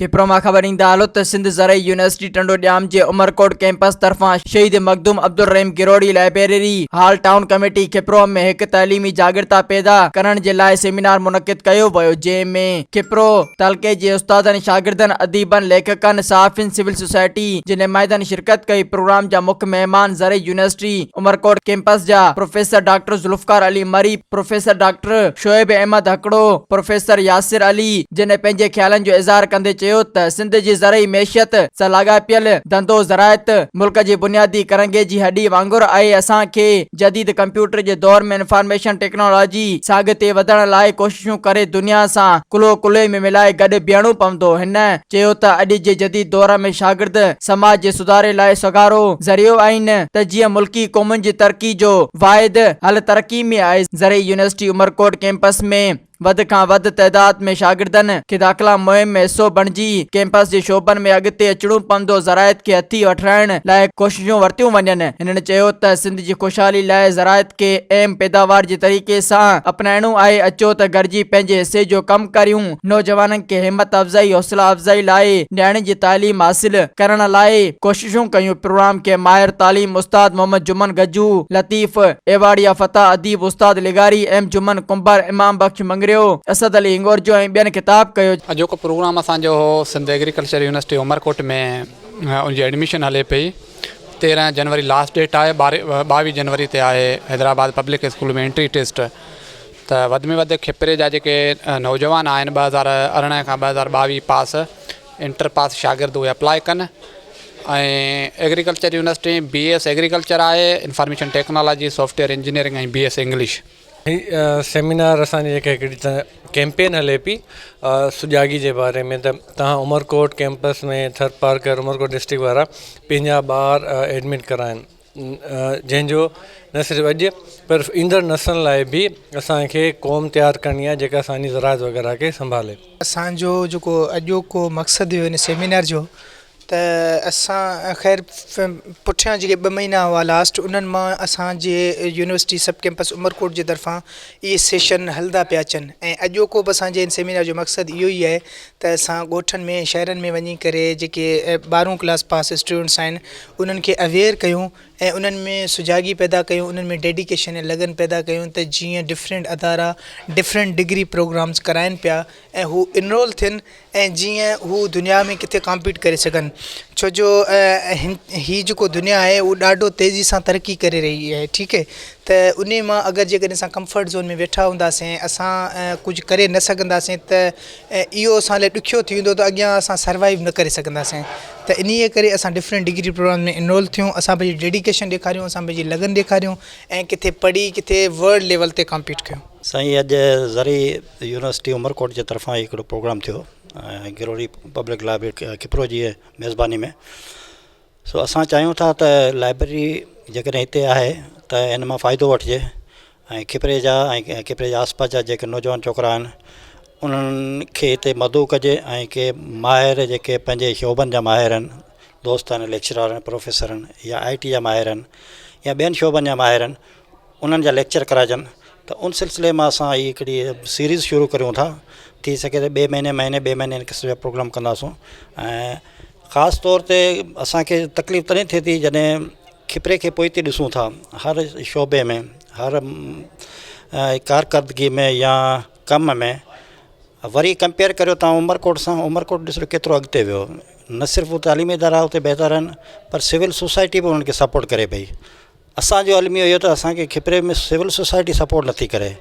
کپرو مان خبر ايندا هلو ته سنڌ زرعي يونيورسٽي ٽنڊو ڄام جي عمرڪوٽ ڪئمپس طرفان Shaheed Makhdoom Abdulrahim Girori library hall town committee Khipro ۾ هڪ تعليمي جاڳرتا پيدا ڪرڻ جي لاء سيمينار منعقد ڪيو ويو جنهن ۾ کپرو تعلقي جي استادن شاگردن اديبن ليکڪن صحافين سول سوسائٽي جي نمائندن شرڪت ڪئي پروگرام جا مک مهمان زرعي يونيورسٽي عمرڪوٽ ڪئمپس جا professor doctor Zulfiqar Ali Marri professor doctor Shoaib Ahmed Hakro, professor Yasir Ali جن پنهنجي خيالن جو اظهار ڪندي چيو ته سنڌ جي زرعي معيشت سان لاڳاپيل ڌنڌو زراعت ملڪ جي بنيادي ڪرنگهي جي هڏي وانگر آهي اسان کي جديد ڪمپيوٽر جي دور ۾ انفارميشن ٽيڪنالاجي سان اڳتي وڌڻ لاء ڪوششون ڪري دنيا سان ڪلهو ڪلهي ۾ ملائي گڏ بيهڻو پوندو هن چيو ته اڄ جي جديد دور ۾ شاگرد سماج جي سڌاري لاء سگهارو ذريعو آهن ته جيئن ملڪي قومن جي ترقي جو واحد حل ترقي ۾ آهي. زرعي يونيورسٽي عمرڪوٽ ڪئمپس ۾ وڌ کان وڌ تعداد ۾ شاگردن کي داخلا مهم ۾ حصو بڻجي ڪئمپس جي شعبن ۾ اڳتي اچڻو پوندو، زراعت کي هٿي وٺرائڻ لاء ڪوششون ورتيون وڃن. هنن چيو ته سنڌ جي خوشحالي لاء زراعت کي اهم پيداوار جي طريقي سان اپنائڻو آهي، اچو ته گڏجي پنهنجي حصي جو ڪم ڪريون، نوجوانن کي همت افزائي حوصلا افزائي لاء نياڻين جي تعليم حاصل ڪرڻ لاء ڪوششون ڪيون پروگرام کي ماهر تعليم استاد محمد جمن گجو، لطيف ايوارڊ يافته اديب استاد لغاري، ايم جمن ڪنڀر، امام بخش مڱريو، اسد علي هنڱورجو ۽ ٻين خطاب ڪيو. اڄوڪو پروگرام اسان جو هو سنڌ ايگريڪلچر يونيورسٽي عمرڪوٽ ۾ ان جي ايڊميشن هلي پئي 13 جنوري لاسٽ ڊيٽ آهي 22 جنوري تي آهي Hyderabad public school ۾ entry test ته وڌ ۾ وڌ کپري جا جيڪي نوجوان آهن 2018 کان 2022 پاس انٽر پاس شاگرد اهي اپلاء ڪن ۽ agriculture university B S agriculture آهي information technology software engineering ۽ B S English. هي سيمينار اسان جي جيڪا هڪڙي ته ڪيمپين هلي پئي سجاڳي جي باري ۾ ته توهان عمرڪوٽ ڪيمپس ۾ ٿرپارڪر عمرڪوٽ ڊسٽرڪٽ وارا پنهنجا ٻار ايڊمٽ ڪرائن جنهن جو نه صرف اڄ پر ايندڙ نسلن لاء به اسان کي قوم تيار ڪرڻي آهي جيڪا اسان جي زراعت وغيره کي سنڀالي. اسان جو جيڪو اڄوڪو مقصد هيو هن سيمينار جو ته اسان خير پٺيان جيڪي ٻه مهينا هئا لاسٽ انهن مان اسان جي يونيورسٽي سب ڪيمپس عمرڪوٽ جي طرفان اهي سيشن هلندا پيا اچن ۽ اڄوڪو به اسان جي هن سيمينار جو مقصد اهو ئي آهي ته اسان ڳوٺن ۾ شهرن ۾ وڃي ڪري جيڪي ٻارهون ڪلاس پاس اسٽوڊنٽس آهن انهن کي اويئر ڪيون ۽ انهن ۾ سجاڳي پيدا ڪيون انهن ۾ ڊيڊيڪيشن ۽ لگن پيدا ڪيون ته جيئن ڊفرنٽ ادارا ڊفرنٽ ڊگري پروگرامز ڪرائن پيا ۽ هو انرول ٿين ۽ جيئن هو دنيا ۾ ڪٿي ڪامپيٽ ڪري سگهن ڇو جو هي جيڪو دنيا آهي اهو ڏاڍو تيزي سان ترقي ڪري رهي آهي ٺيڪ آهي ته انهي مان اگر جيڪڏهن اسان ڪمفرٽ زون ۾ ويٺا هونداسين اسان ڪجهه ڪري نه سگهنداسين ته اهو اسان لاء ڏکيو ٿي ويندو ته اڳيان اسان سروائيو نه ڪري سگهنداسين ته انهيء ڪري اسان ڊفرنٽ ڊگري پروگرام ۾ انرول ٿيون اسان پنهنجي ڊيڊيڪيشن ڏيکاريون اسان پنهنجي لگن ڏيکاريون ۽ ڪٿي پڙهي ڪٿي ورلڊ ليول تي ڪامپيٽ ڪيون. سائين اڄ زرعي يونيورسٽي عمرڪوٽ جي طرفان هڪڙو پروگرام ٿيو ۽ گروري پبلڪ لائبريري کپرو جي ميزباني ۾ سو اسان چاهيون ٿا ته لائبريري جيڪڏهن هتي آهي ته ان مان فائدو وٺجي ۽ کپري جا ۽ کپري جي آس پاس جا جيڪي نوجوان ڇوڪرا آهن انهن کي هتي مدعو ڪجي ۽ ڪي ماهر جيڪي پنهنجي شعبن جا ماهر آهن دوست آهن ليڪچرار آهن پروفيسر آهن يا آء ٽي جا ماهر آهن يا ٻين شعبن جا ماهر آهن انهن جا ليڪچر ڪرائجن ته ان سلسلي مان اسان هي هڪڙي سيريز شروع ڪريون ٿا ٿي سگهي ته ٻئي مهيني مهيني ٻئي مهيني ان قسم جا پروگرام ڪنداسون ۽ خاص طور تي اسانکي تڪليف تڏهن ٿئي ٿي جڏهن کپري کي پوئتي ڏسون ٿا هر شعبي ۾ هر ڪارڪردگي ۾ يا ڪم ۾ وري ڪمپيئر ڪريو توهان عمرڪوٽ سان عمرڪوٽ ڏسو ڪيترو اڳتي ويو نه صرف تعليمي ادارا اتي بهتر آهن پر سول سوسائٽي به انهن کي سپورٽ ڪري پئي اسان جو الميو اهو ته اسان کي کپري ۾ سول سوسائٽي سپورٽ نٿي ڪري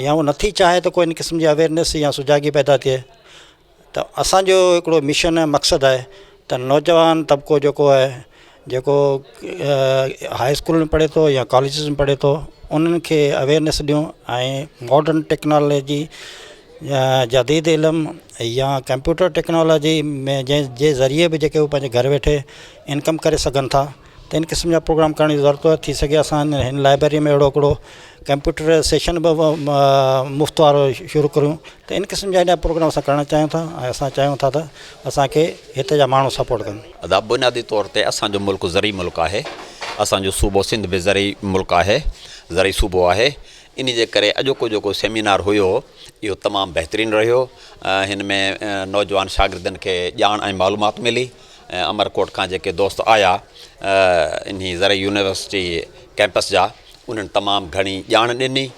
يا هو نٿي چاهي ته ڪو ان قسم جي اويئرنيس يا سجاڳي پيدا ٿئي ته اسان جو هڪڙو مشن مقصد آهي ته نوجوان طبقو جيڪو آهي جيڪو هاء اسڪول ۾ پڙهي ٿو يا ڪاليجز ۾ پڙهي ٿو انهن کي اويئرنيس ڏيون ۽ ماڊرن ٽيڪنالاجي يا جديد علم يا ڪمپيوٽر ٽيڪنالاجي ۾ جنهن جي ذريعي به جيڪي هو پنهنجي گهر ويٺي انڪم ڪري سگهن ٿا ته ان قسم جا پروگرام ڪرڻ جي ضرورت آهي ٿي سگهي اسان هن لائبريري ۾ اهڙو هڪڙو ڪمپيوٽر سيشن به مفت وارو شروع ڪريون ته ان قسم جا ايڏا پروگرام اسان ڪرڻ چاهيون ٿا ۽ اسان چاهيون ٿا ته اسانکي هتي جا ماڻهو سپورٽ ڪن. ادا بنيادي طور تي اسان جو ملڪ زرعي ملڪ آهي اسان جو صوبو سنڌ به زرعي ملڪ آهي زرعي صوبو آهي. انهي جي ڪري اڄوڪو جيڪو سيمينار هيو اهو تمام بهترين رهيو هن ۾ نوجوان شاگردن کي ڄاڻ ۽ معلومات ملي ۽ امرڪوٽ کان جيڪي دوست آيا انهي زرعي يونيورسٽي ڪئمپس جا انهن تمام گهڻي ڄاڻ ڏني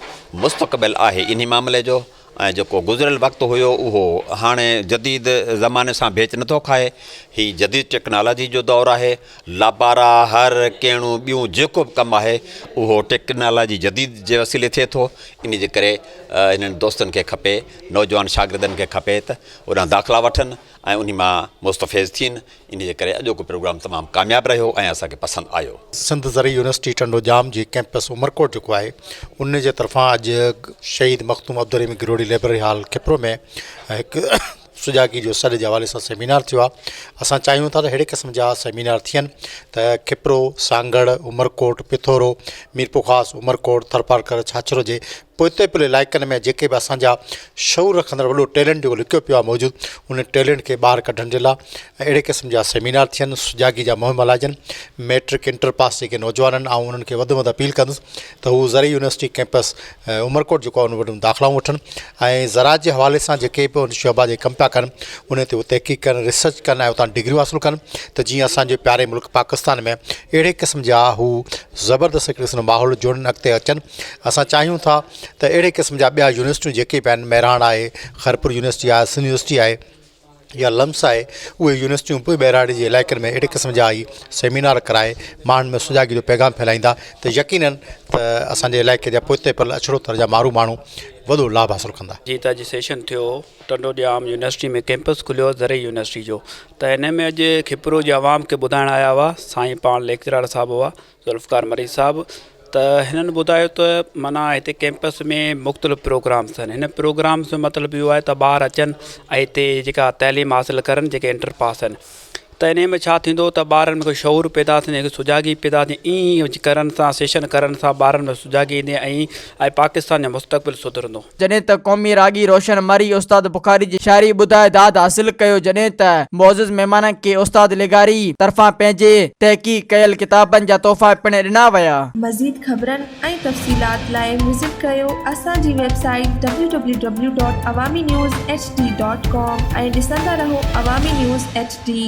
مستقبل آهي انهي معاملي جو ۽ جيڪو گذريل وقت هيو اهو هاڻي جديد زماني سان ڀيچ نٿو کائي هي جديد ٽيڪنالاجي جو دور آهي لابارا هر ڪيڻو ٻيون جيڪو به ڪم آهي اهو ٽيڪنالاجي جديد جي وسيلي ٿئي ٿو ان جي ڪري انهن دوستن کي کپي نوجوان شاگردن کي کپي ته اوڏانهن داخلا وٺن ۽ انهي مان مستفيض ٿين انهي جي ڪري اڄوڪو پروگرام تمام ڪامياب رهيو ۽ اسان کي پسند آيو. سنڌ زرعي يونيورسٽي ٽنڊو ڄام جي ڪئمپس عمرڪوٽ جيڪو آهي ان جي طرفان اڄ شهيد مخدوم عبدالرحيم گروڙي لئبرري هال کپرو ۾ هڪ سجاڳي جو سڏ جي حوالي سان سيمينار ٿيو آهي اسان چاهيون ٿا ته اهڙي قسم جا سيمينار ٿين ته کپرو سانگهڙ عمرڪوٽ پٿورو ميرپورخاص عمرڪوٽ ٿرپارڪر ڇاڇرو جي پوئتي پيل علائقن ۾ جيڪي به اسان جا شعور رکندڙ وڏو ٽيلنٽ جيڪو لڪيو پيو آهي موجود ان ٽيلنٽ کي ٻاهر ڪڍڻ جي لاء ۽ اهڙي قسم جا سيمينار ٿين سجاڳي جا مهم هلائجن ميٽرڪ انٽر پاس جيڪي نوجوان آهن آئون انهن کي وڌ ۾ وڌ اپيل ڪندس ته هو زرعي يونيورسٽي ڪئمپس عمرڪوٽ جيڪو آهي ان وٽ داخلائون وٺن ۽ زراعت جي حوالي سان جيڪي به ان شعبا جي ڪم پيا ڪن ان تي هو تحقيق ڪن ريسرچ ڪن ۽ اتان ڊگريون حاصل ڪن ته جيئن اسانجي پياري ملڪ پاڪستان ۾ اهڙي قسم جا هو زبردست هڪ قسم جو ماحول جوڙن اڳتي اچن اسان چاهيون ٿا ته اهڙي قسم جا ٻيا يونيورسٽيون جيڪي به آهن مهراڻ آهي خيرپور يونيورسٽي آهي سنڌ يونيورسٽي آهي يا لمس آهي اهي يونيورسٽيون به ٻهراڙي جي علائقن ۾ اهڙي قسم جا ئي سيمينار ڪرائي ماڻهن ۾ سجاڳي جو پيغام ڦهلائيندا ته يقينن ته اسانجي علائقي جا پوئتي پيل اڇڙو ٿر جا مارو ماڻهو وڏو لاڀ حاصل ڪندا. جي ته اڄ سيشن ٿيو ٽنڊو ڄام يونيورسٽي ۾ ڪيمپس کليو زرعي يونيورسٽي جو ته ان ۾ اڄ کپرو جي عوام کي ٻڌائڻ آيا هئا سائين پاڻ ليڪچرار صاحب هئا ذوالفقار مري صاحب ته هنن ٻڌايو ته معنيٰ هتي ڪيمپس ۾ مختلف پروگرامس آهن هن پروگرامس جو مطلب اهو آهي ته ٻار اچن ۽ هتي جيڪا تعليم حاصل ڪرن جيڪي انٽر پاس آهن ته انهي ۾ ڇا ٿيندو ته ٻارن ۾ شعور پيدا ٿيندو هڪ سجاڳي پيدا ٿيندي ائين ڪرڻ سان سيشن ڪرڻ سان ٻارن ۾ سجاڳي ايندي ۽ پاڪستان جو مستقبل سڌرندو. جڏهن ته قومي راڳي روشن مري استاد بخاري جي شاعري ٻڌائي داد حاصل ڪيو جڏهن ته معزز مهمانن کي استاد لغاري طرفان پنهنجي تحقيق ڪيل ڪتابن جا تحفا پڻ ڏنا ويا. مزيد خبرن ۽ تفصيلات لاء وزٽ ڪريو اسان جي website W W W dot Awami news H D dot com ۽ ڏسندا رهو عوامي نيوز ايڇ ڊي.